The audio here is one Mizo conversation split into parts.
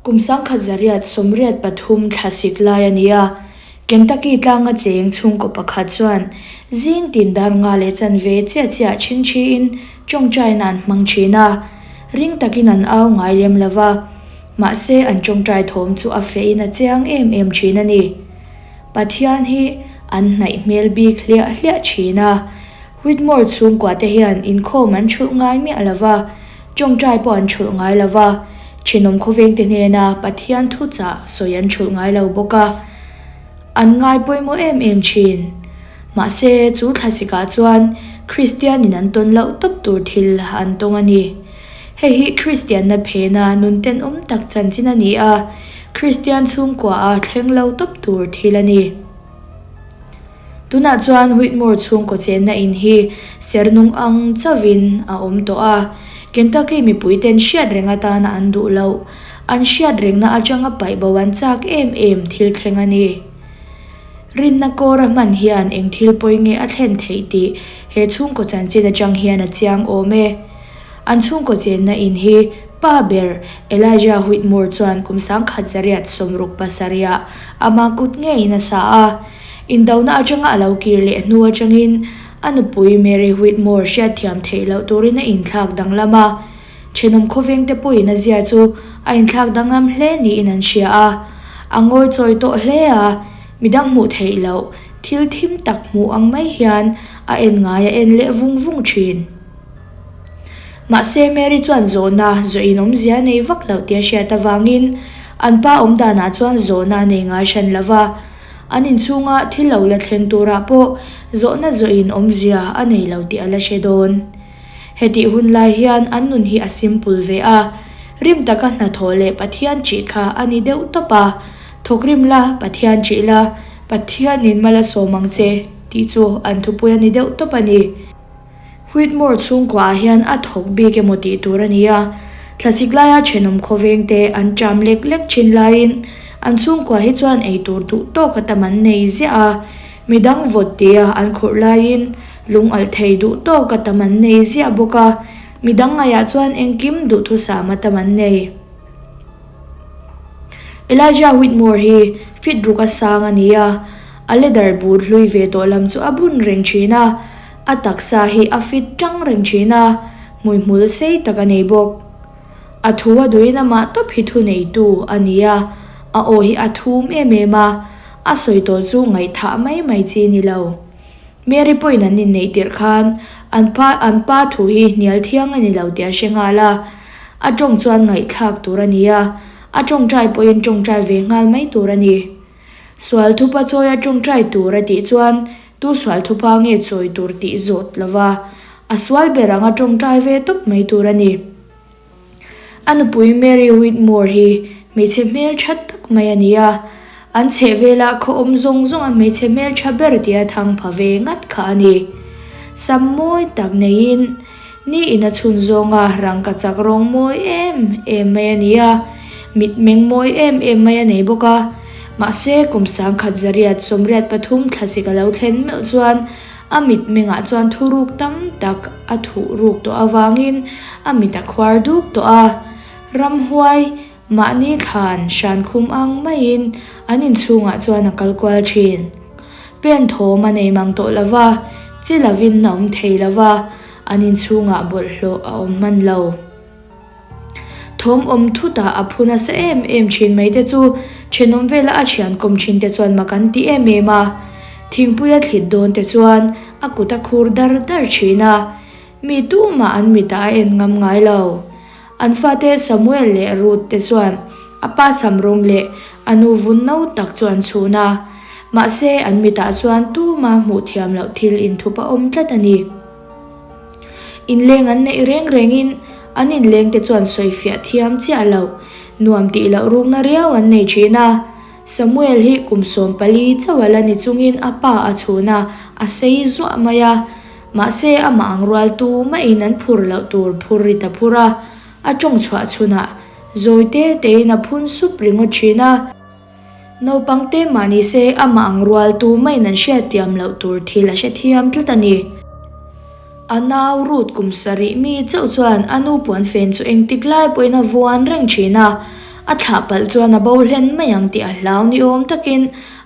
Kum 1983 thlasik lai a ni a, Kentucky tlanga cheng chhungkaw pakhat chuan zing tin dar nga leh chanve chiah chiah chhingchhiin tawngtaina an hmang thin a, ring takin an au ngai lem lo va, mahse an tawngtai thawm chu a fehin a chiang em em thin a ni. Pathian hi an hnaih hmel bik hliah hliah thin a, Whitmore chhungkua te hian inkhawm an thulh ngai miah lo va, tawngtai pawh an thulh ngai lo va, thenawm khawvengte hnena Pathian thuchah sawi an thulh ngai lo bawk a, an ngai pawimawh em em thin. Mahse, chu thlasikah chuan Kristianin an tawn loh tawp tur thil an tawng a ni. Hei hi Kristianna phena nun tenawm tak chanchin a ni a, Kristian chhungkua a thleng lo tawp tur thil a ni. Tunah chuan Whitmore chhungkaw chenna in hi ser nung ang chauhin a awm tawh a, Kentucky mipuiten hriat reng atana an duh loh, an hriat rengna atanga paih bo an chak em em thil thleng a ni. Rinna kawr a hman hian eng thil pawi nge a thlen theih tih he chhungkaw chanchin atang hian a chiang awm e. An chhungkaw chenna in hi pa ber Elijah Whitmore chuan kum 1967 ah ama kut ngeiin a sa a. Indona atanga a lo kir leh hnu atangin a nupui Mary Whitmore hriatthiam theih loh turin a inthlak danglam a. Thenawm khawvengte pawhin a zia chu a inthlak danglam hle niin an hria a. A ngawi chawi tawh hle a, midang hmuh theih loh thil thim tak hmuh ang mai hian a en ngai a en leh vung vung thin. Mahse, Mary chuan zawhna zawh in awmzia nei vak loh tih a hriat avangin an pa awm danah chuan zawhna a nei ngai hran lo va. An inchhunga thil lo la thleng turah pawh zawhna zawh in awmzia a nei lo tih a la hre dawn. Hetih hun lai hian an nun hi a simple ve a, rim taka hnathawh leh Pathian ṭih kha a ni deuh tawp a, Thawk rim la, Pathian ṭih la, Pathianin mal a sawm ang che tih chu an thupui a ni deuh tawp a ni. Whitmore chhungkuaah hian a thawk bik emaw tih tur a ni a, thlasik laia thenawm khawveng te an ṭam lek lek ṭhin laiin an chhungkua hi chuan ei tur duh tawk a tam an nei ziah a, midang vawt tia an khurh laiin lung alh thei duh tawk a tam an nei ziah bawk a, midang ngaihah chuan engkim duhthusam a tam an nei. Elijah Whitmore hi feet ruk a sang a ni a, a leather boot hlui ve tawh lam chu a bun reng ṭhin a. A taksa hi a fit tang reng thin a, hmuihmul sei tak a nei bawk. A thu a duhin amah tawp hi thuneitu a ni a, a aw hi a thum em em a, a sawi tawh chu ngaihthah mai mai chi ni lo. Mary pawhin an inneih tirh khan an pa an pa thu hi hnial thiang a ni lo tih a hre nghal a, a tawng chuan ngaihthlak tur a ni a, a tawngtai pawhin tawngtai ve nghal mai tur a ni. Sual thupa chawia tawngtai tur a tih chuan tu sual thupa nge chawi tur tih zawt lova a sual ber anga tawngtai ve tawp mai tur a ni. A nupui Mary Whitmore hi hmeichhe hmeltha tak mai a ni a, an chhehvela khaw awm zawng zawnga hmeichhe hmeltha ber tia thang pha ve ngat kha a ni. Sam mawi tak neiin Ni in a chhun zawnga rangka chak rawng mawi em em mai a ni a, mitmeng mawi em em mai a nei bawk a. Mahse, kum 1983 thlasik a lo thlen meuh chuan a mitmengah chuan thuruk tam tak a thuh ruk tawh avangin a mit a khuar duk tawh a. Ramhuai mahni thlan hran khum ang maiin an inchhungah chuan a kal kual thin. Pen thawm a nei mang tawh lo va, chi lovin a awm thei lo va, an inchhungah bawlhhlawh a awm hman lo. Thawm awm thutah a phu nasa em em thin mai te chu thenawm vela a thian kawm thin te chuan mak an ti em em a. Thingpui a thlit dawn te chuan a kut a khur dar dar thin a, mi tumah an mitah a en ngam ngai lo. An fate Samuel leh Ruth te chuan a pa sam rawng leh a nu vun no tak chu an chhun a, mahse an mitah chuan tuma hmuh thiam loh thil inthup a awm tlat a ni. Inleng an neih reng rengin an inleng te chuan sawifiah thiam chiah loh, nuam tih loh rukna riau an nei thin a. Samuel hi kum 14 chauh a la ni chungin a pa a chhun a, a sei zuah mai a. Mahse, amah ang rual tu mahin an phur loh tur phur ri ta phur a, a tawng chhuah chhunah zawi te tein a phun sup ringawt thin a. Naupang te mah ni se amah ang rual tu mahin an hriattiam loh tur thil a hrethiam tlat a ni. A nau Ruth kum sarih mi chauh chuan a nu puan fen chu engtik lai pawhin a vuan reng thin a. A thlah palh chuan a bo hlen mai ang tih a hlau ni awm takin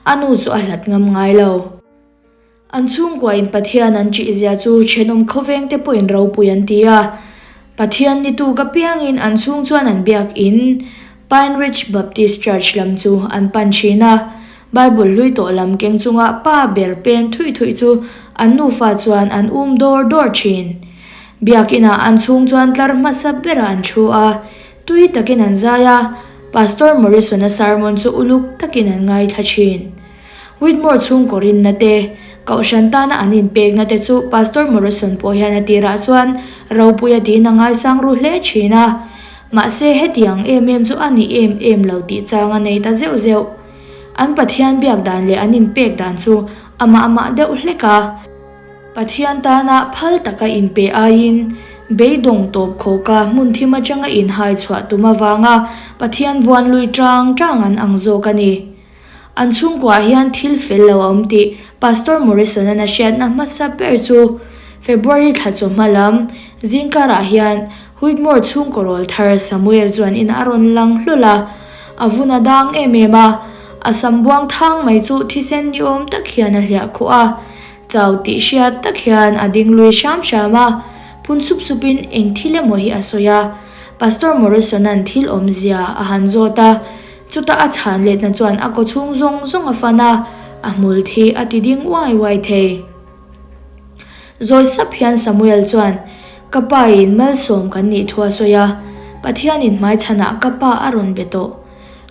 a nu chu a hlat ngam ngai lo. An chhungkuain Pathian an ṭihzia chu ṭhenawm khawvengte pawhin ropui an ti a. Pathian ni tuk apiangin an chhung chuan an biak in Pine Ridge Baptist Church lam chu an pan ṭhin a. Bible hlui tawh lam keng chunga pa ber pen thuih thuih chu an nufa chuan an um dawr dawr ṭhin. Biak inah an chhung chuan tlar hmasa berah an ṭhu a, tui takin an zai a, Pastor Morrison-a sermon chu uluk takin an ngaithla ṭhin. Whitmore chhungkaw rinna te, Kohhran tana an inpekna te chu Pastor Morrison pawh hian a tirah chuan ropui a tiin a ngaisang ru hle thin a. Mahse hetiang em em chu a ni em em lo tih chang a nei ta zeuh zeuh. An Pathian biak dan leh an inpek dan chu amah amah deuh hlek a. Pathian tana phal taka inpe aiin beidawng tawp khawka hmun thim atanga inhai chhuah tum avanga Pathian vuan lui tang tang an ang zawk a ni. An chhungkuaah hian thil fel lo a awm tih Pastor Morrison-a'n a hriatna hmasa ber chu February thla chawhma lam zingkarah hian Whitmore chhungkaw rawl thar Samuel chuan in a rawn lang hlawl a, a vun a dang em em a, a sam buang thang mai chu thisen ni awm tak hian a hliah khuh a, chau tih hriat tak hian a ding lui hram hram a, phun sup supin eng thil emaw hi a sawi a, Pastor Morrison-a'n thil awmzia a han zawt a. Chutah a chhan letna chuan a kawchhung zawng zawng a fan a, a hmul thi a ti ding uai uai thei. Zawi sap hian Samuel chuan, Ka pa in malsawm kan nih thu a sawi a, Pathianin hmaichhanah ka pa a rawn be tawh.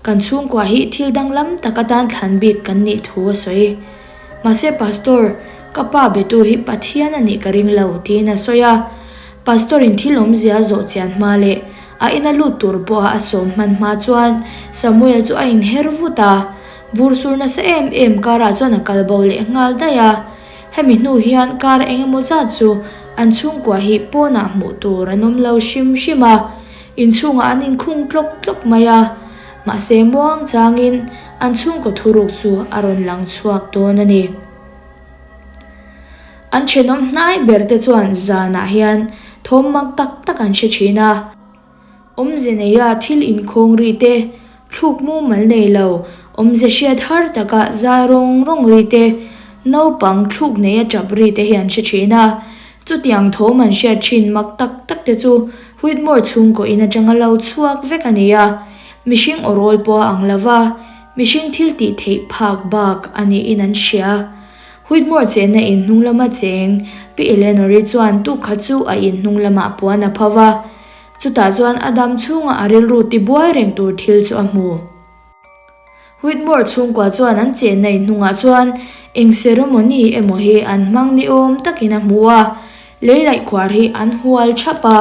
Kan chhungkua hi thil danglam tak atan thlan bik kan nih thu a sawi. Mahse Pastor, ka pa betu hi Pathian a nih ka ring lo, tiin a sawi a. Pastor in thil awmzia zawh chian hma leh a ina lut tur pawha a sawm hman hma chuan Samuel chu a inher vut a, vur sur nasa em em karah chuan a kal bo leh nghal daih a. Hemi hnu hian kar eng emaw zat chu an chhungkua hi pawnah hmuh tur an awm lo hrim hrim a, inchhungah an inkhung tlawk tlawk mai a. Mahse muang changin an chhungkaw thuruk chu a rawn lang chhuak dawn a ni. An thenawm hnai ber te chuan zanah hian thawm mak tak tak an hre thin a. Awmze neia thil inkhawng ri te, thluk mumal nei lo, awmze hriat har taka zai rawng rawng ri te, naupang thluk neia tap ri te hi an hre thin a. Chutiang thawm an hriat thin mak tak tak te chu Whitmore chhungkaw in atanga lo chhuak vek a ni a. Mihring aw rawl pawh a ang lo va, mihring thil tih theih phak bak a niin an hria. Whitmore chenna in hnung lama cheng Pi Eleanor-i chuan tuk khat chu a in hnung lamah puan a pho va. Chutah chuan a dam chhunga a rilru tibuai reng tur thil chu a hmu. Whitmore chhungkua chuan an chenna in hnungah chuan eng ceremony emaw hi an hmang ni awm takin a hmu a, lei laih khuar hi an hual thap a,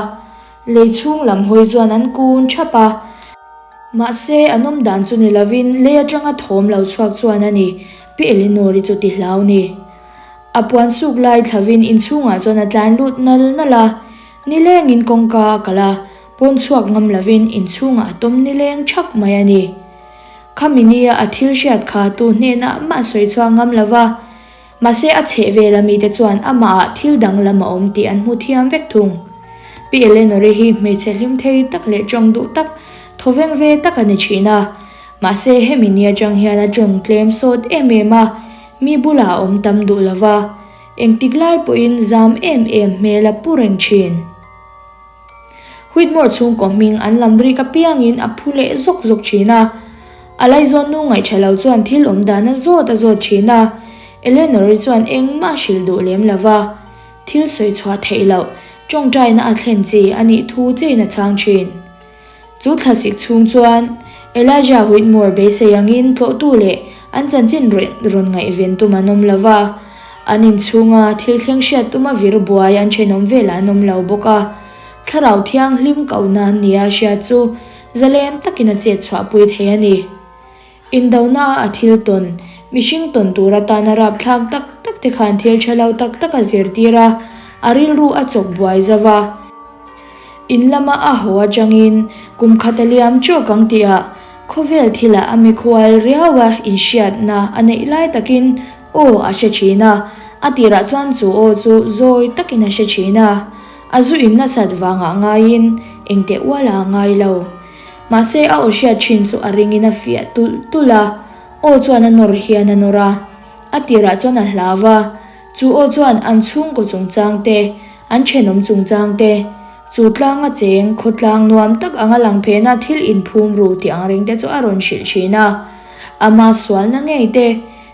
lei chhung lam hawi chuan an kun thap a. Mahse, an awm dan chu ni lovin lei atanga thawm lo chhuak chuan a ni, Pi Eleanor-i chu ti hlau ni. A puan suk lai thlavin inchhungah chuan a tlan lut nal nal a, nilengin kawngka a kalh a, pawn chhuak ngam lovin inchhungah a tawm nileng thak mai a ni. Khami nia a thil hriat kha tu hnenah mah sawi chhuak ngam lova, Mahse a chheh vel a mite chuan amahah thil danglam a awm tih an hmu thiam vek thung. Pi Eleanor-i hi hmeichhe hlim thei tak leh tawng duh tak, thawveng ve tak a ni thin a. Mahse hemi ni atang hian a tawng tlem sawt em em a, mi bulah a awm tam duh lo va, engtik lai pawhin zam em em hmel a pu reng thin. Whitmore chhungkaw hming an lam rik apiangin a phu leh zawk zawk thin a. A laizawn nu ngaihṭha lo chuan thil awm dan a zawt a zawt thin a, Eleanor-i chuan engmah hrilh duh lem lo va, thil sawi chhuah theih loh, ṭawngṭaina a thlen chi a nih thu chein a chhang thin. Chu thlasik chhung chuan Elijah Whitmore beisei angin tlawhtu leh an chanchin rawn ngaihven tum an awm lo va, an inchhunga thil thleng hriat tuma vir buai an thenawm velah an awm lo bawk a. Thlarau thianghlim kohna nia hriat chu zalen takin a chet chhuahpui thei a ni. Indona a thil tawn, mihring tawn tur atana rapthlak tak tak te khan thil tha lo tak tak a zirtir a, a rilru a chawk buai zo va. In lama a haw atangin kum khat a liam chawk ang tihah khawvel thilah a mikhual riau a inhriatna a neih lai takin aw a hre thin a, a tirah chuan chu aw chu zawi takin a hre thin a, a zu in nasat vangah ngaiin engteh ualah a ngai lo. Mahse a aw hriat thin chu a ringin a fiah tulh tulh a, aw chuan a nawr hian a nawr a. A tirah chuan a hlau va, chu aw chuan an chhungkaw chungchang te, an thenawm chungchang te, chu tlanga cheng khawtlang nuam tak anga lang phena thil inphum ru tih ang reng te chu a rawn hrilh thin a. Ama sualna ngei te,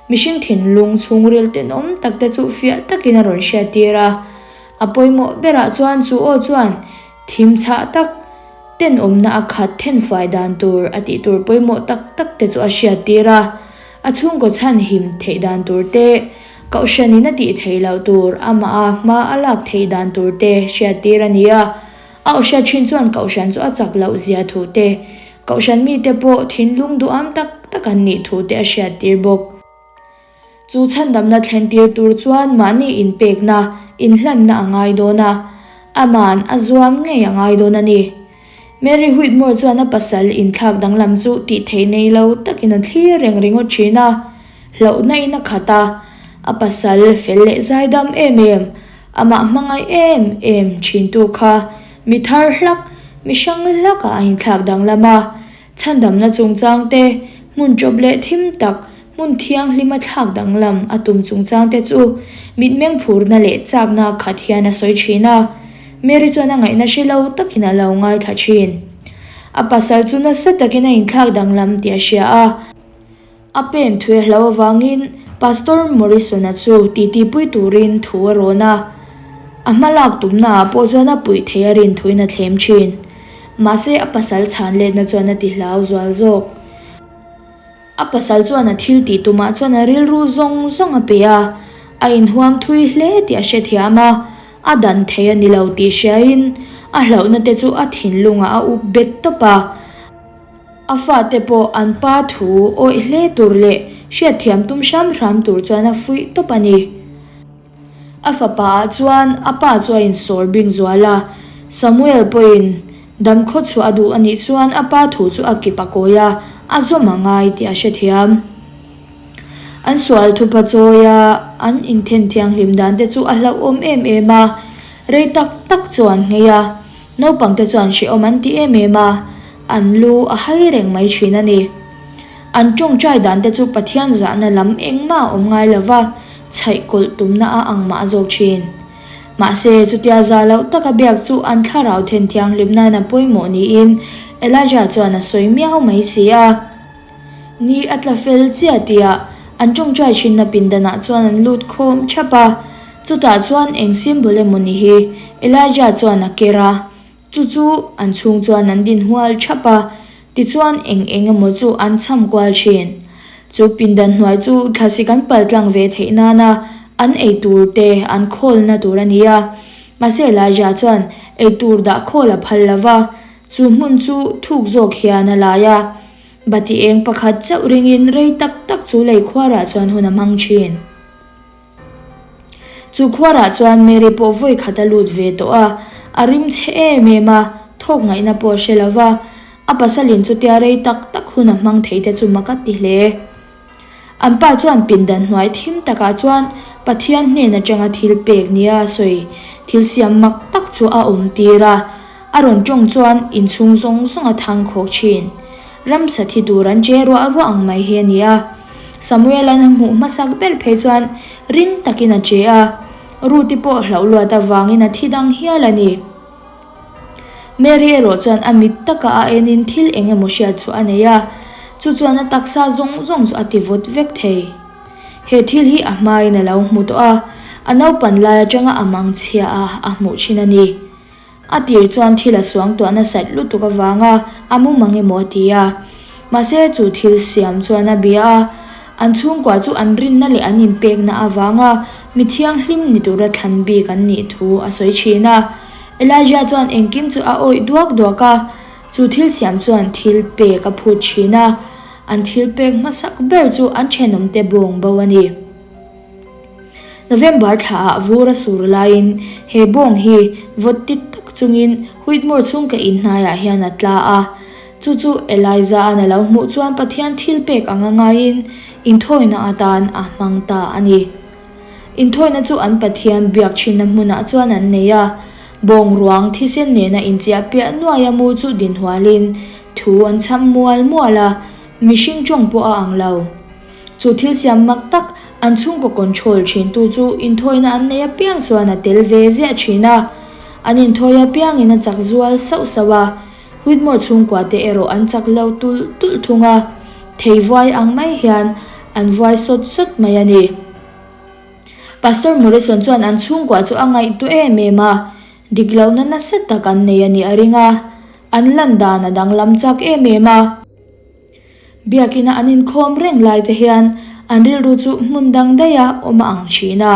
mihring thinlung chhungril tenawm tak te chu fiah takin a rawn hriattir a. A pawimawh berah chuan chu aw chuan thim chhah tak tenawmna a khat thenfai dan tur a tih tur pawimawh tak tak te chu a hriattir a. A chhungkaw chhan him theih dan tur te, Kohhranin a tih theih loh tur amah a hma a lak theih dan tur te hriattir a ni a. A aw hriat thin chuan Kohhran chu a chak loh zia thu te, Kohhran mite pawh thinlung duham tak tak an nih thu te a hriattir bawk. Chu chhandamna thlentir tur chuan mahni inpekna, inhlanna a ngai dawn a, ama'n a zuam ngei a ngai dawn a ni. Mary Whitmore chuan a pasal inthlak danglam chu tih theih nei lo takin a thlir reng ringawt thin a, hlauhna in a khat a, a pasal fel leh zaidam em em, amah hmangaih em em thintu kha mi thar hlak, mi hrang hlakah a inthlak danglam a, chhandamna chungchang te, hmun ṭawp leh thim tak, hmun thianghlima thlak danglam a tum chungchang te chu mitmeng phurna leh chakna khat hian a sawi thin a. Mary chuan a ngaihna hre lo takin a lo ngaithla thin. A pasal chu nasa takin a inthlak danglam tih a hria a. A pen thui a hlo avangin Pastor Morrison-a chu titipui turin thu a rawn a. A hma lak tumnaah pawh chuan a puih thei a rin thuin a thlem thin. Mahse a pasal chhan letna chuan a ti hlau zual zawk. A pasal chuan a thil tih tumah chuan a rilru zawng zawng a pe a, a inhuam thui hle tih a hrethiam a, a dan thei a ni lo tih hriain a hlauhna te chu a thinlungah a up bet tawp a. A fate pawh an pa thu awih hle tur leh hriatthiam tum hram hram tur chuan a fuih tawp a ni. A fapa ah chuan a pa chu a insawr bing zual a, Samuel pawhin dam khaw chhuah a duh a nih chuan a pa thu chu a kip a kawi a, a zawm a ngai tih a hrethiam. An sual thupa chawi a, an inthen thianghlim dan te chu a hlauhawm em em a, rei tak tak chu an nghei a, naupang te chuan hrehawm an ti em em a, an lu a hai reng mai thin a ni. An tawngtai dan te chu Pathian zahna lam engmah a awm ngai lo va, chhaih kawlh tumna a ang mah zawk thin. Mahse, chutia za loh taka biak chu an thlarau then thianghlim nan a pawimawh niin Elijah chuan a sawi miau mai si a. Ni a tla fel chiah tihah an tawngtai thinna pindanah chuan an lut khawm thap a, chutah chuan eng symbol emaw ni hi Elijah chuan a ker a, Chu chu an chhung chuan an din hual thap a, tichuan eng eng emaw chu an cham kual thin. Chu pindan hnuai chu thlasik an pal tlang ve theih nana an ei tur te an khawlna tur a ni a. Mahse Elijah chuan ei tur dah khawl a phal lo va, chu hmun chu thuk zawk hian a lai a. Bati eng pakhat chauh ringin rei tak tak chu lei khuarah chuan hun a hmang thin. Chu khuarah chuan Mary pawh vawi khat a lut ve tawh a, a rim chhe em em a, thawk ngaihna pawh a hre lo va, a pasalin chutia rei tak tak hun a hmang thei te chu mak a ti hle. An pa chuan pindan hnuai thim takah chuan Pathian hnen atanga thil pek nia a sawi thil siam mak tak chu a awm tir a, a rawn tawng chuan inchhung zawng zawng a thang khawk thin. Ramsa thi tur an che ruah ruah ang mai hi a ni a. Samuel-a'n a hmuh hmasak ber phei chuan ring takin a che a, Ruth-i pawh hlauh luat avangin a thi dang hial a ni. Mary erawh chuan a mit taka a enin thil eng emaw hriat chu a nei a, chu chuan a taksa zawng zawng chu a ti vawt vek thei. He thil hi a hmain a lo hmu tawh a, a naupan lai atanga a mangchhia a a hmuh thin a ni. A tir chuan thil a suangtuah nasat lutuk avanga a mumang emaw a ti a. Mahse chu thil siam chuan a bia a, an chhungkua chu an rinna leh an inpekna avanga mi thianghlim ni tura thlan bik an nih thu a sawi thin a. Elijah chuan engkim chu a awih duak duak a, chu thil siam chuan thil pek a phut thin a, an thil pek hmasak ber chu an thenawmte bawng bo a ni. November thlaah vur a sur laiin he bawng hi vawt tit tak chungin Whitmore chhungkaw inhnaiah hian a tla a. Chu chu Eliza-a'n a lo hmuh chuan Pathian thil pek anga ngaiin inthawina atan a hmang ta a ni. Inthawina chu an Pathian biak thinna hmunah chuan an nei a. Bawng ruang thisen nena inchiah piah nuaia mu chu dinhualin. thu an chham mual mual a, mihring tawng pawh a ang lo. Chu thil siam mak tak an chhungkaw control thintu chu inthawina an nei apiang chuan a tel ve ziah thin a, an inthawi apiangin a chak zual sauh sauh a, Whitmore chhungkua te erawh an chak lo tulh tulh thung a, thei vuai ang mai hian an vuai sawt sawt mai a ni. Pastor Morrison chuan an chhungkua chu a ngaihtuah em em a, dik lohna nasa tak an nei a nih a ring a, an lan dan a danglam chak em em a. Biakina an inkhawm reng lai te hian an rilru chu hmun dang daiha awm a ang thin a,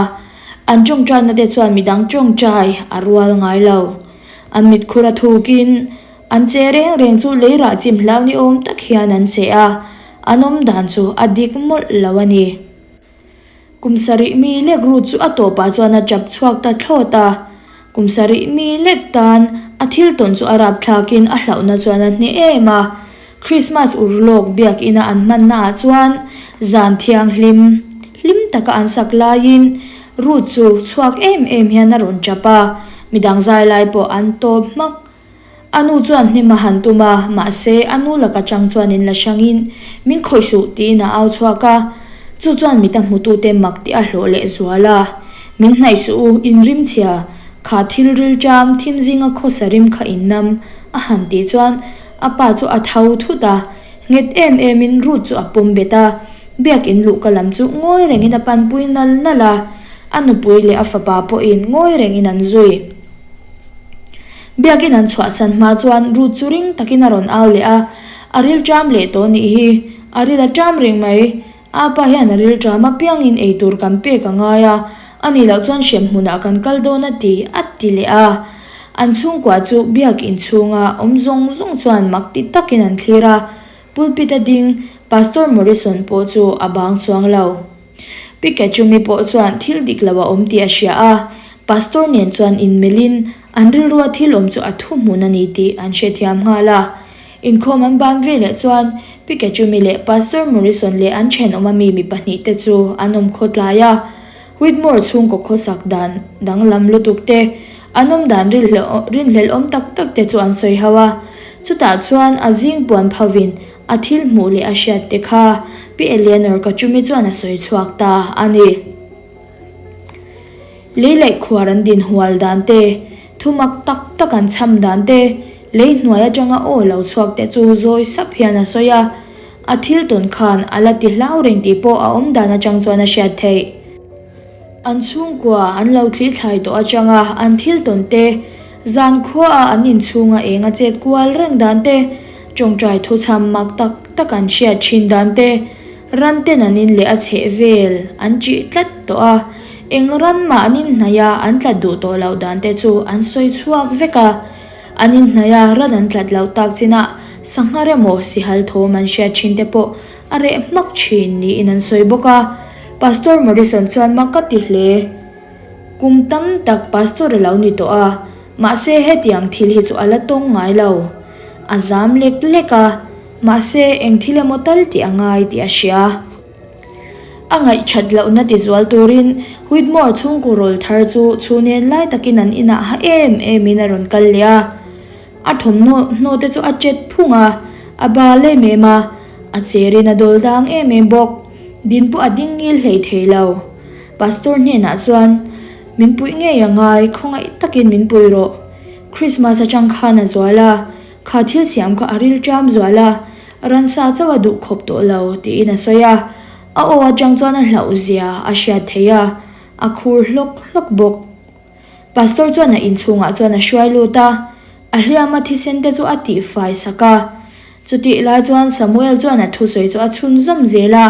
an tawngtaina te chuan midang tawngtai a rual ngai lo. An mitkhur a thukin an che reng reng chu lei rah chim hlau ni awm tak hian an che a, an awm dan chu a dik mawlh lo a ni. Kum sarih mi lek Ruth chu a tawpah chuan a tap chhuak ta thlawt a. Kum sarih mi lek tan a thil tawn chu a rapthlakin a hlauhna chuan a hneh em a. Krismas urlawk biakina an hmannaah chuan zan thianghlim hlim taka an sak laiin Ruth chu chhuak em em hian a rawn tap a, midang zai lai pawh an tawp hmak. A nu chuan hnim a han tum a, mahse a nu laka chang chuan in la hrangin, Min khawih suh, tiin a au chhuak a. Chu chuan mita hmutute mak tih a hlawh leh zual a. Min hnaih suh u, in rim chhia, kha thil ril ṭam, thim zinga khawsa rim kha in nam, a han tih chuan a pa chu a tho thut a, nghet em emin Ruth chu a pawm bet a. Biakin luhka lam chu ngawi rengin a panpui nal nal a, a nupui leh a fapa pawhin ngawi rengin an zui. Biakin an chhuahsan hma chuan Ruth chu ring takin a rawn au leh a, A ril ṭam leh tawh nih hi, a ril a ṭam reng mai. Apa hian a ril ṭam apiangin eitur kan pek a ngai a, a nih loh chuan hrem hmunah kan kal dawn a ti, a ti leh a. An chhungkua chu biak inchhunga awm zawng zawng chuan mak ti takin an thlir a, pulpit a ding Pastor Morrison pawh chu a bang chuang lo. Pi Kachumi pawh chuan thil dik lo a awm tih a hria a, Pastor nen chuan inmelhin an rilrua thil awm chu a thuhmun a ni tih an hrethiam nghal a. Inkhawm an ban veleh chuan Pi Kachumi leh Pastor Morrison leh an thenawm ami mi pahnihte chu an awm khawtlai a. Whitmore chhungkaw khawsak dan danglam lutuk te, an awm dan rinhlelh awm tak tak te chu an sawi ho a. Chutah chuan a zing puan phovin A thil hmuh leh a hriat te kha Pi Eleanor Kachumi chuan a sawi chhuak ta a ni. Lei laih khuar an din hual dan te, thu mak tak tak an chham dan te, lei hnuai atanga aw lo chhuak te chu zawi sap hian a sawi a. A thil tawn khan a la ti hlau reng tih pawh a awm dan atang chuan a hriat theih. An chhungkua an lo thli thlai tawh atanga an thil tawn te, zan khuaah an inchhunga eng a chet kual reng dan te, tawngtai thuchham mak tak tak an hriat thin dan te, ran ten an in leh a chheh vel an chih tlat tawh a, eng ran mah an inhnaih a an tlat duh tawh loh dan te chu an sawi chhuak vek a. An inhnaih a ran an tlat loh tak chinah sangha emaw sihal thawm an hriat thin te pawh a reh hmak thin niin an sawi bawk a. Pastor Morrison chuan mak ka ti hle. Kum tam tak pastor a lo ni tawh a, mahse hetiang thil hi chu a la tawng ngai lo. A zam lek lek a, mahse eng thil emaw tal tih a ngai tih a hria. A ngaihthat lohna tizual turin Whitmore chhungkaw rawl thar chu chhunen lai takin an inah ha em emin a rawn kal leh a. A thawmhnaw hnaw te chu a chet phung a, a bal em em a, a cherin a dawl dang em em bawk. Din pawh a ding ngil hlei thei lo. Pastor hnenah chuan, Min puih ngei a ngai, khawngaih takin min pui rawh. Christmas atang khan a zual a, kha thil siam kha a ril ṭam zual a, ransa chauh a duh khawp tawh lo, tiin a sawi a. A aw atang chuan a hlauh zia a hriat theih a, a khur hlawk hlawk bawk. Pastor chuan a inchhungah chuan a hruai lut a, a hliama thisen te chu a tihfai sak a. Chutih lai chuan Samuel chuan a thusawi chu a chhunzawm zel a.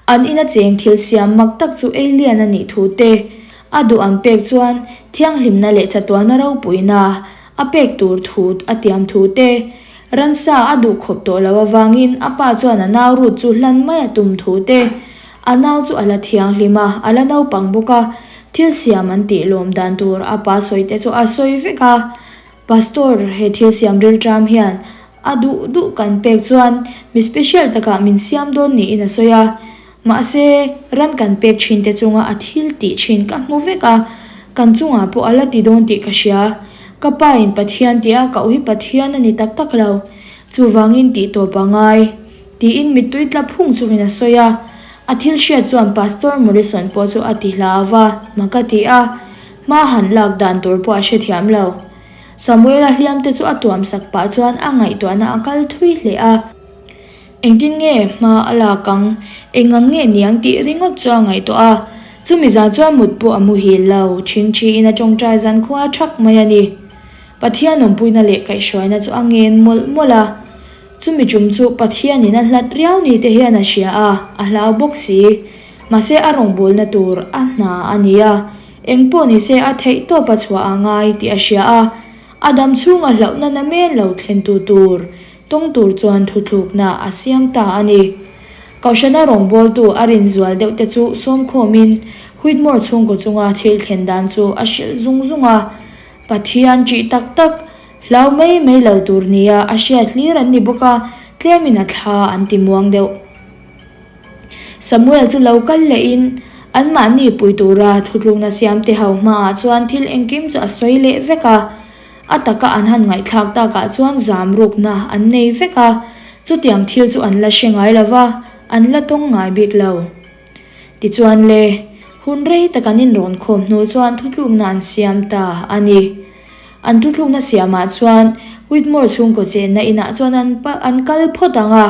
An ina cheng thil siam mak tak chu ei lian a nih thu te, a duh an pek chuan thianghlimna leh chatuana ropuina a pek tur thu a tiam thu te, ransa a duh khawp tawh loh avangin a pa chuan a nau Ruth chu hlan mai a tum thu te, A nau chu a la thianghlim a, a la naupang bawk a, thil siam an tih lawm dan tur a pa sawi te chu a sawi vek a. Pastor, he thil siam rilṭam hian a duh duh kan pek chuan mi special takah min siam dawn niin a sawi a. Mahse, ran kan pek thin te chunga a thil tih thin ka hmu vek a, kan chungah pawh a la ti dawn tih ka hria. Ka pa in Pathian tih a koh hi Pathian a ni tak tak lo, chuvangin tih tawp a ngai, tiin mittui tla phung chungin a sawi a. A thil hriat chuan Pastor Morrison pawh chu a ti hlau a, mak a ti a, hma han lak dan tur pawh a hrethiam lo. Samuela hliam te chu a tuam sak pah chuan a ngaihtuahna a kal thui hle a. Engtin nge hma a lak ang? Eng ang nge niang tih ringawt chu a ngaihtuah a. Chumi zan chuan mut pawh a muhil lo, ṭhingṭhiin a ṭawngṭai zan khua ṭhak mai a ni. Pathian awmpuina leh kaihhruaina chu a ngen mawlh mawlh a. Chumi ṭum chu Pathianin a hlat riau ni te hian a hria a, a hlau bawk si. Mahse a rawngbawlna tur a hna a ni a, eng pawh ni se a theih tawp a chhuah a ngai tih a hria a. A dam chhunga hlauhna na men lo thlentu tur Tawng tur chuan thuthlukna a siam ta a ni. Kohhrana rawngbawltu a rinzual deuh te chu sawmkhawmin Whitmore chhungkaw chunga thil thlen dan chu a hrilh zung zung a. Pathian ṭih tak tak, hlau mai mai lo tur nia a hriat hlir an ni bawk a, tlemin a thla an ti muang deuh. Samuel chu lo kal lehin anmahni pui tura thutlukna siamte ho hmaah chuan thil engkim chu a sawi leh vek a. A taka an han ngaihthlak takah chuan zam rukna an nei vek a, chutiang thil chu an la hre ngai lo va, an la tawng ngai bik lo. Tichuan le, hun rei tak an inrawn khawm hnu chuan thutlukna an siam ta a ni. An thutlukna siamah chuan Whitmore chhungkaw chenna inah chuan an an kal phawt ang a,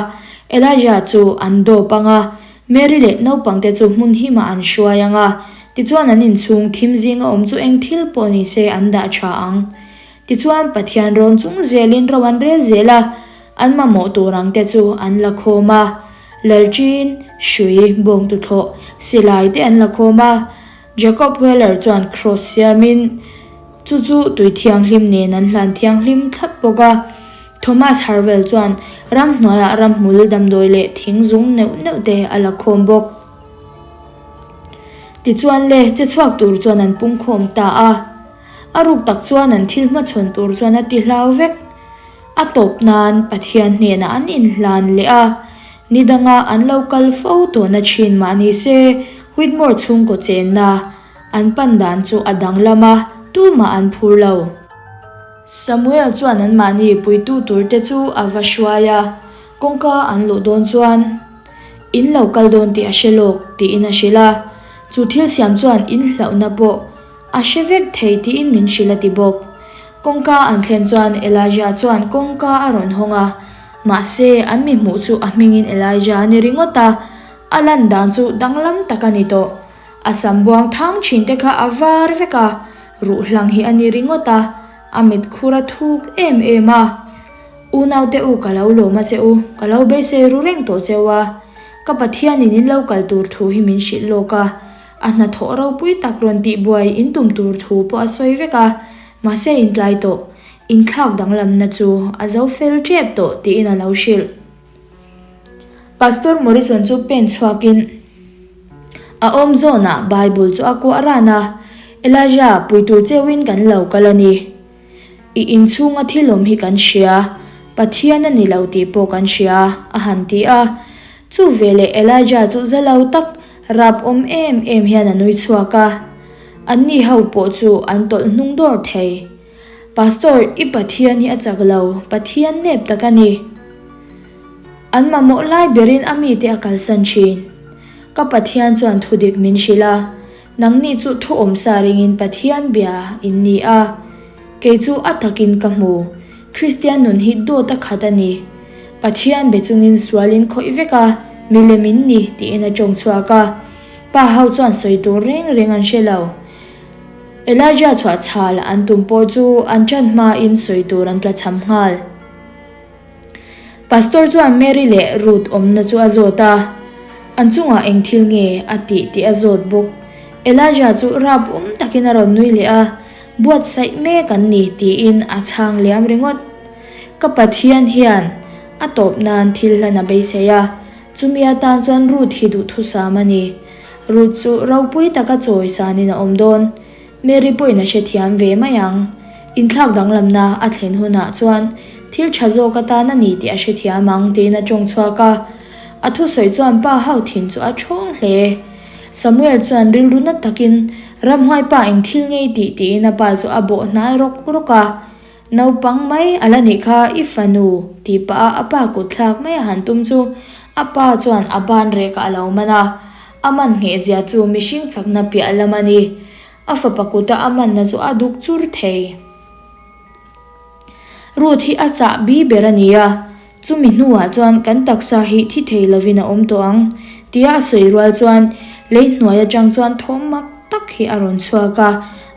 Elijah chu an dawp ang a, Mary leh naupangte chu hmun himah an hruai ang a, tichuan an inchhung thim zinga awm chu eng thil pawh ni se an dah tha ang. Tichuan Pathian rawn chung zelin ro an rel zel a, an mamawh tur ang te chu an la khawm a. Lalṭin, hrui, bawngtuthlawh, silai te an la khawm a. Jacob Wheeler chuan kraws siamin chu chu tui thianghlim nen an hlan thianghlim thlap bawk a. Thomas Harvell chuan ramhnuaiah ramhmul damdawi leh thing zung neuh neuh te a la khawm bawk. Tichuan le, che chhuak tur chuan an pung khawm ta a. A ruk tak chuan an thil hmachhawn tur chuan a ti hlau vek. A tawp nan Pathian hnenah an inhlan leh a, ni danga an lo kal fo tawhna thin mah ni se, Whitmore chhungkaw chenna an pan dan chu a danglam a, tumah an phur lo. Samuel chuan anmahni puitu turte chu a va hruai a, kawngka an luh dawn chuan, In lo kal dawn tih a hre lawk, tiin a hrilh a. Chu thil siam chuan in hlauhna pawh A hre vek thei tiin min hrilh a ti bawk. Kawngka an thlen chuan Elijah chuan kawngka a rawn hawng a, mahse an mi hmuh chu a hmingin Elijah a ni ringawt a, a lan dan chu danglam tak a ni tawh. A sam buang thang thin te kha a var vek a, ruh hlang hi a ni ringawt a, a mit khur a thuk em em a. Unaute u ka lo lawm a che u, ka lo beisei ru reng tawh cheu a, ka Pathianin in lo kal tur thu hi min hrilh lawk a, A hnathawh ropui tak rawn tihbuai in tum tur thu pawh a sawi vek a, mahse intlai tawh, inthlak danglamna chu a zo fel tep tawh tiin a lo hrilh. Pastor Morrison chu pen chhuakin a awm zawnah Bible chu a kuah ran a, Elijah, pui tur cheuhin kan lo kal a ni. I inchhunga thil awm hi kan hria, Pathian a ni lo tih pawh kan hria, a han ti a. Chu veleh Elijah chu za lo tak, rap awm em em hian a nui chhuak a. Anni ho pawh chu an tawlh hnung dawr thei. Pastor, i Pathian hi a chak lo, Pathian nep tak a ni. An mamawh lai berin a mite a kalsan thin. Ka Pathian chuan thudik min hrilh a, Nangni chu thu awmsa ringin Pathian bia in ni a, kei chu a takin ka hmu. Kristian nun hi dawt a khat a ni. Pathian be chungin sualin khawih vek a, milem in ni tiin a tawng chhuak a. Pa ho chuan sawi tur reng reng an hre lo. Elijah chhuah chhal an tum pawh chu an ṭan hmain sawi tur an tlachham nghal. Pastor chuan Mary leh Ruth awmna chu a zawt a, an chungah eng thil nge a tih tih a zawt bawk. Elijah chu rap um takin a rawn nui leh a, Buatsaih mek an ni tiin a chhang liam ringawt. Ka Pathian hian a tawp nan thil hlan a beisei a, chumi atan chuan Ruth hi duhthusam a ni. Ruth chu ropui taka chawi sanin a awm dawn. Mary pawhin a hrethiam ve mai ang. Inthlak danglamna a thlen hunah chuan thil tha zawk atan a ni tih a hrethiam ang tiin a tawng chhuak a. A thusawi chuan pa hau thin chu a thawng hle. Samuel chuan rilru na takin, Ramhuai pa eng thil ngei tih tiin a pa chu a bawh hnai rawk rawk a. Naupang mai a la nih kha i fanu tih pah a a pa kut thlak mai a han tum chu a pa chuan a ban rekah a lo man a. A man ngheh zia chu mihring chakna piah lam a ni. A fapa kuta a manna chu a duk chur thei. Ruth hi a chah bi ber a ni a, chumi hnuah chuan kan taksa hi thi thei lovin a awm tawh ang tia a sawi rual chuan lei hnuai atang chuan thawm mak tak hi a rawn chhuak a,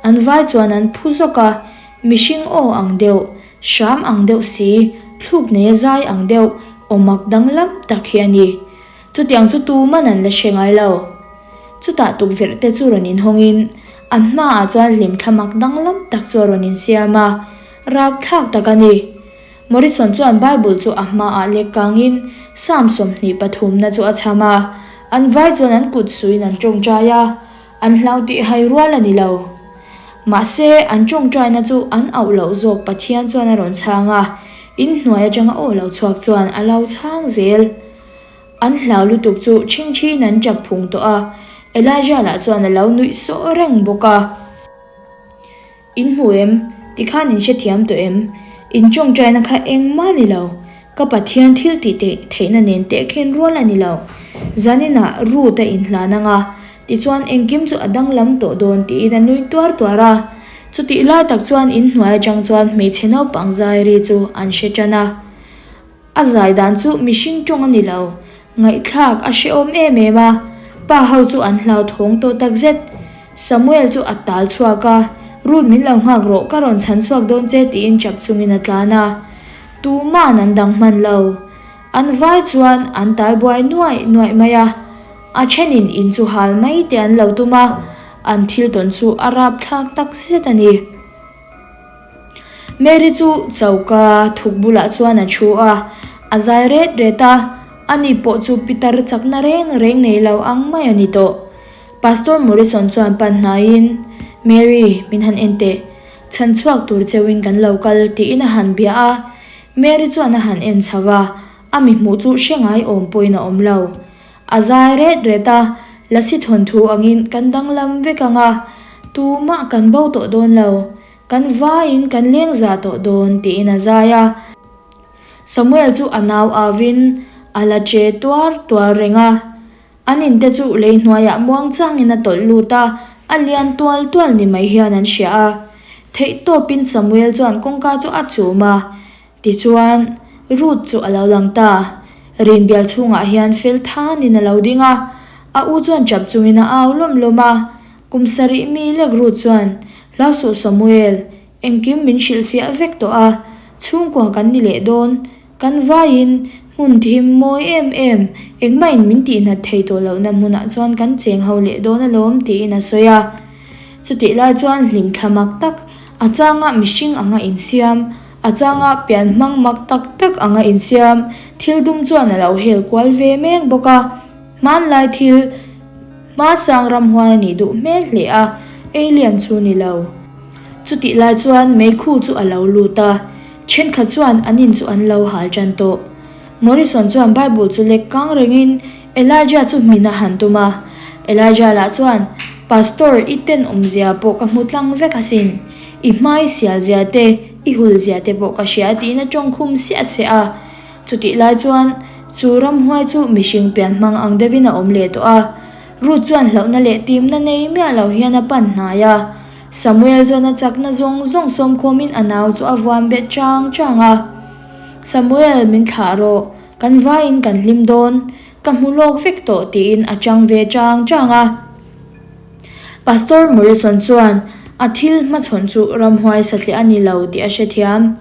an vai chuan an phu zawk a, mihring aw ang deuh, hram ang deuh si, thluk neia zai ang deuh, aw mak danglam tak hi a ni. Chutiang chu tuman an la hre ngai lo. Chutah tukverh te chu rawn inhawngin an hmaah chuan hlimthla mak danglam tak chu a rawn insiam a, rapthlak tak a ni. Morrison chuan Bible chu a hmaah lek kangin Psalm 23 na chu a chham a, an vai chuan an kut suiin an tawngtai a, an hlau tih hai rual a ni lo. Mahse, an tawngtaina chu an auh loh zawk Pathian chuan a rawn chhang a, inhnuai atanga aw lo chhuak chuan a lo chhang zel. An hlau lutuk chu chhingchhin an tap phung tawh a, Elijah lah chuan a lo nuih sawh reng bawk a. In hmu em? Tikhan in hrethiam tawh em? In tawngtaina kha engmah ni lo. Ka Pathian thil tih theihna nen tehkhin rual a ni lo. Zaninah Ruth a inhlan ang a, tichuan engkim chu a danglam tawh dawn tiin a nui tuar tuar a. Chutih lai tak chuan inhnuai atang chuan hmeichhe naupang zai ri chu an hre tan a. A zai dan chu mihring tawng a ni lo, ngaihthlak a hrehawm em em a, pa ho chu an hlauthawng tawh tak zet. Samuel chu a tal chhuak a, Ruth min lo nghak rawh, ka rawn chhan chhuak dawn che tiin chap chungin a tlan a. Tuman an dang hman lo. An vai chuan an tal buai nuaih nuaih mai a, a thenin in chu hal mai te an lo tum a, an thil tawn chu a rapthlak tak zet a ni. Mary chu choka thuk bulah chuan a thu a, a zai ret ret a, ani pawh chu pitar chakna reng reng nei lo ang mai a ni tawh. Pastor Morrison chuan pan hnaiin, Mary, min han en teh, chhan chhuak tur cheuhin kan lo kal tiin a han bia a. Mary chuan a han en chho a, a mi hmuh chu hre ngai awm pawhin a awm lo. A zai ret ret a, Lasi thawnthu angin kan danglam vek ang a, tumah kan bo tawh dawn lo, kan vaiin kan leng za tawh dawn tiin a zai a. Samuel chu a nau avin a la che tuar tuar reng a, an inte chu lei hnuaiah muangchangin a tawlh lut a, a lian tual tual ni mai hian an hria a. Theihtawpin Samuel chuan kawngka chu a chum a, Tichuan, Ruth chu a lo lang ta. Rinbial chhungah hian fel thanin a lo ding a. A u chuan chap chungin a au lawm lawm a. Kum sarih mi lek Ruth chuan, Hlau suh Samuel, engkim min hrilhfiah vek tawh a. Chhungkua kan ni leh dawn. Kan vaiin hmun thim mawi em em, engmahin min tihnat thei tawh lohna hmunah chuan kan cheng ho leh dawn alawm tiin a sawi a. Chutih lai chuan hlimthla mak tak, a changa mihring anga insiam, A changa pian hmang mak tak tak anga insiam thil dum chuan a lo hel kual ve mek bawk a. Hmanlai thil hmasang ramhuai a nih duh hmel hle a, alien chu ni lo. Chutih lai chuan meikhu chu a lo lut a, thenkhat chuan an in chu an lo hal tan tawh. Morrison chuan Bible chu lek kang rengin Elijah chu hmin a han tum a. Elijah lah chuan, Pastor, i tenawmzia pawh ka hmu tlang vek asin. I hmai sialzia te, i hulzia te pawh ka hria tiin a tawngkhum siah siah a. Chutih lai chuan, chu ramhuai chu mihring pian hmang ang deuhin a awm leh tawh a. Ruth chuan hlauhna leh timna nei miah lo hian a pan hnai a. Samuel chuan a chakna zawng zawng sawmkhawmin a nau chu a vuan bet chang chang a. Samuel, min thlah rawh. Kan vaiin kan hlim dawn, ka hmu lawk vek tawh tiin a chang ve chang chang a. Pastor Morrison chuan a thil hmachhawn chu ramhuai satliah a ni lo tih a hrethiam.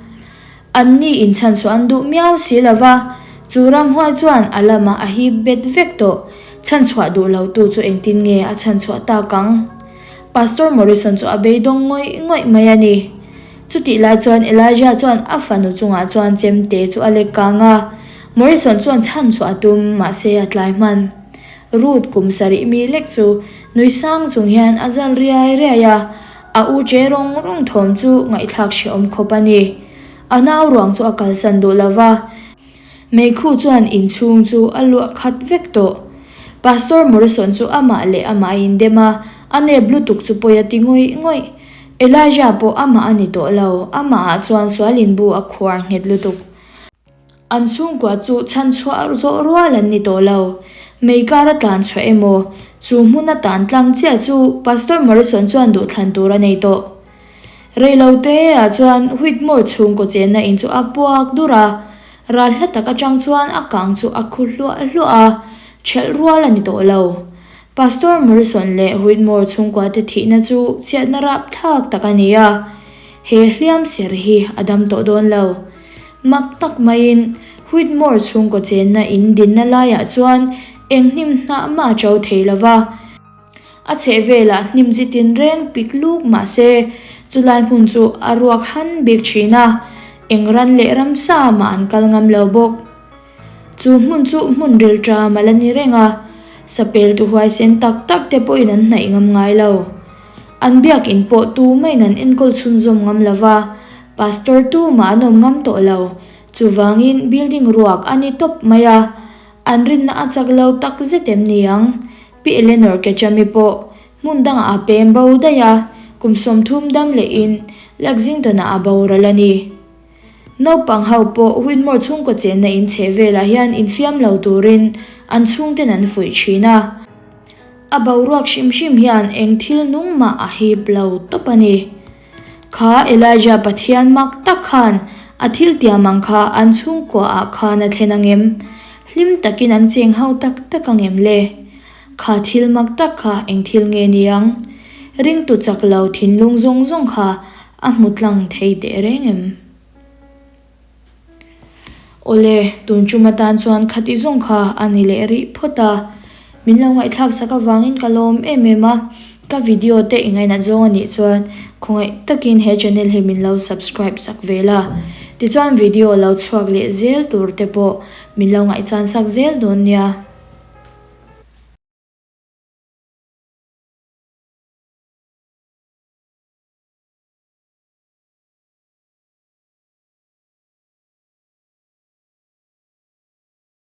Anni inchhanchhuah an duh miau si lo va, chu ramhuai chuan a lamah a hip bet vek tawh. Chhanchhuah duh lotu chu engtin nge a chhanchhuah tak ang? Pastor Morrison chu a beidawng ngawih ngawih mai a ni. Chutih lai chuan Elijah chuan a fanu chungah chuan chemte chu a lek kang a. Morrison chuan chhan chu a tum, mahse a tlai hman. Ruth kum sarih mi lek chu nui sang chung hian a zal riai riai a, a u che rawng rawng thawm chu ngaihthlak hrehawm khawp a ni. A nau ruang chu a kalsan duh lo va. Meikhu chuan inchhung chu a luah khat vek tawh. Pastor Morrison chu amah leh amah a indem a, a nep lutuk chu pawi a ti ngawih ngawih. Elijah pawh amah a ni tawh lo, amahah chuan sual inbu a khuar nghet lutuk. An chhungkua chu chhanchhuah zawh rual an ni tawh lo. Mei kar a tlan chhuah emaw, chu hmun a tan tlang chiah chu Pastor Morrison chuan duhthlan tur a nei tawh. Reilote ah chuan Whitmore chhungkaw chenna in chu a puak dur a, ral hla tak atang chuan a kang chu a khu hluah hluah a, ṭhelh rual a ni tawh lo. Pastor Morrison leh Whitmore chhungkua te thihna chu chhiatna rapthlak tak a ni a, he hliam ser hi a dam tawh dawn lo. Mak tak maiin Whitmore chhungkaw chenna in dinna laiah chuan eng hnim hnah mah a ṭo thei lo va. A chhehvelah hnim chi tinreng pik luk mah se, chulai hmun chu a ruak han bik thin a, eng ran leh ramsa mah an kal ngam lo bawk. Chu hmun chu hmun rilṭam a la ni reng a, sapel tu huaisen tak tak te pawhin an hnaih ngam ngai lo. An biakin pawh tumah-in an enkawl chhunzawm ngam lo va, pastor tumah an awm ngam tawh lo. Chuvangin building ruak a ni tawp mai a, an rinna a chak lo tak zet em ni ang? Pi Eleanor Ketchum-i pawh hmun dangah a pem bo daih a, kum 30 dam lehin Lexington-ah a boral a ni. Naupang ho pawh Whitmore chhungkaw chenna in chheh velah hian infiam lo turin an chhungten an fuih thin a. A boruak hrim hrim hian eng thil nung mah a hip lo tawp a ni. Kha Elijah Pathian mak tak khan a thil tiam ang kha an chhungkua ah khan a thlen ang em? Hlim takin an cheng ho tak tak ang em le? Kha thil mak tak kha eng thil nge ni ang? Ringtu chak lo thinlung zawng zawng kha a hmu tlang thei teh reng em? Awle, tun tum atan chuan khati zawng kha a ni leh rih phawt a. Min lo ngaihthlak sak avangin ka lawm em em a. Ka video te i ngainat zawng a nih chuan khawngaih takin he channel hi min lo subscribe sak ve la. Tichuan video lo chhuak leh zel tur te pawh min lo ngaihchan sak zel dawn nia.